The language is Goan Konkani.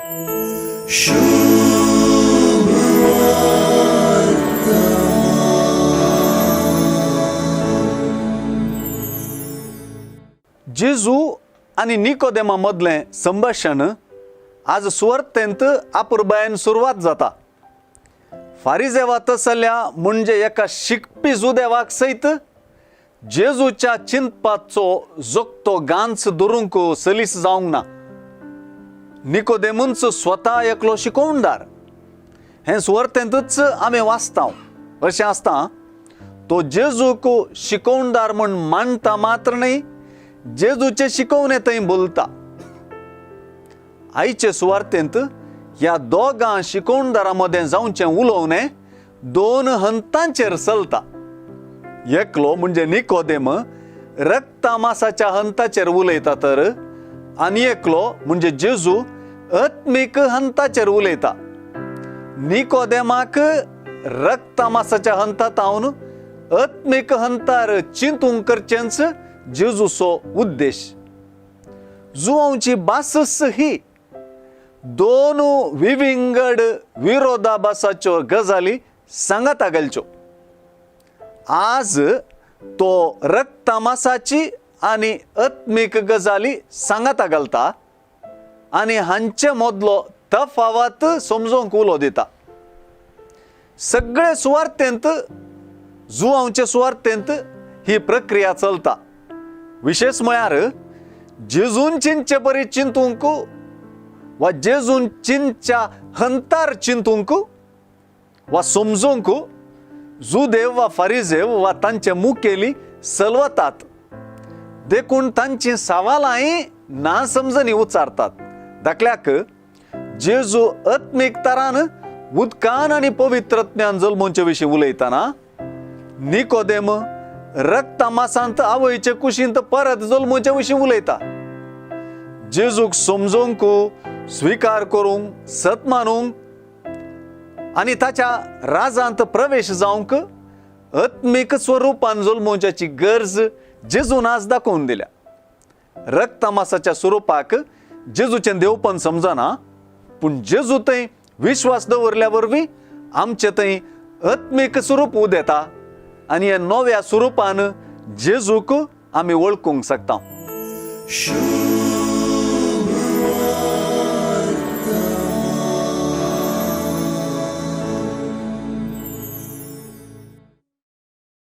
जेजू आनी निकोदेमा मदलें संभाशण आज सुवार्तेंत आपुरबायेन सुरवात जाता. फारिजेवा तसल्या म्हणजे एका शिकपी जुदेवाक सयत जेजूच्या चिंतपाचो जोगतो गांच धरूंक सलीस जावंक ना. निकोदेमूच स्वता एकलो शिकोवणदार हें सुवार्तेंतूच आमी वाचता. अशें आसता तो जेजूक शिकोवणदार म्हूण मानता मात्र न्हय, जेजूचे शिकोवणे थंय बोलता. आयचे सुवार्तेंत ह्या दोगां शिकोवणदारां मदें जावचें उलोवणें दोन हंतांचेर चलता. एकलो म्हणजे निकोदेम रक्तामासाच्या हंताचेर उलयता तर आनी एकलो म्हणजे जेजू आत्मीक हंताचेर उलयता. निकोदेमाक रक्तामासाच्या हंता तावन आत्मीक हंतार चिंतूंक करचेंच जेजूचो उद्देश. जुवांची भासच ही दोन विविंगड विरोधाभासाच्यो गजाली सांगाता घालच्यो. आज तो रक्तामासाची आनी आत्मीक गजाली सांगाता घालता आनी हांचे मदलो तफावत समजोवंक उलो दिता. सगळे सुवार्तेंत जुवांचे सुवार्तेंत ही प्रक्रिया चलता. विशेश म्हळ्यार जेजून चिंतचे परी चिंतूंक वा जेजून चिंतच्या हंतार चिंतूंक वा समजूंक जुदेव वा फारिजेव वा तांचे मुखेली सलवतात. देखून तांची सवालांय ना समजणी उच्चारतात. धाकल्याक जेजू आत्मीक तरान उदकान आनी पवित्रज्ञान जल्मोवचे विशीं उलयतना निकोदेम रक्तामासांत आवयचे कुशींत परत जल्मोवचे विशीं उलयता. जेजूक समजोवंक, स्विकार करूंक, सत मानूंक आनी ताच्या राजांत प्रवेश जावंक आत्मीक स्वरुपान जल्मोवच्याची गरज जेजून आज दाखोवन दिल्या. रक्तमासाच्या स्वरुपाक जेजूचें देवपण समजना, पूण जेजू थंय विश्वास दवरल्या वरवीं आमचे थंय आत्मीक स्वरूप उदेता आनी ह्या नव्या स्वरुपान जेजूक आमी वळखूंक शकता.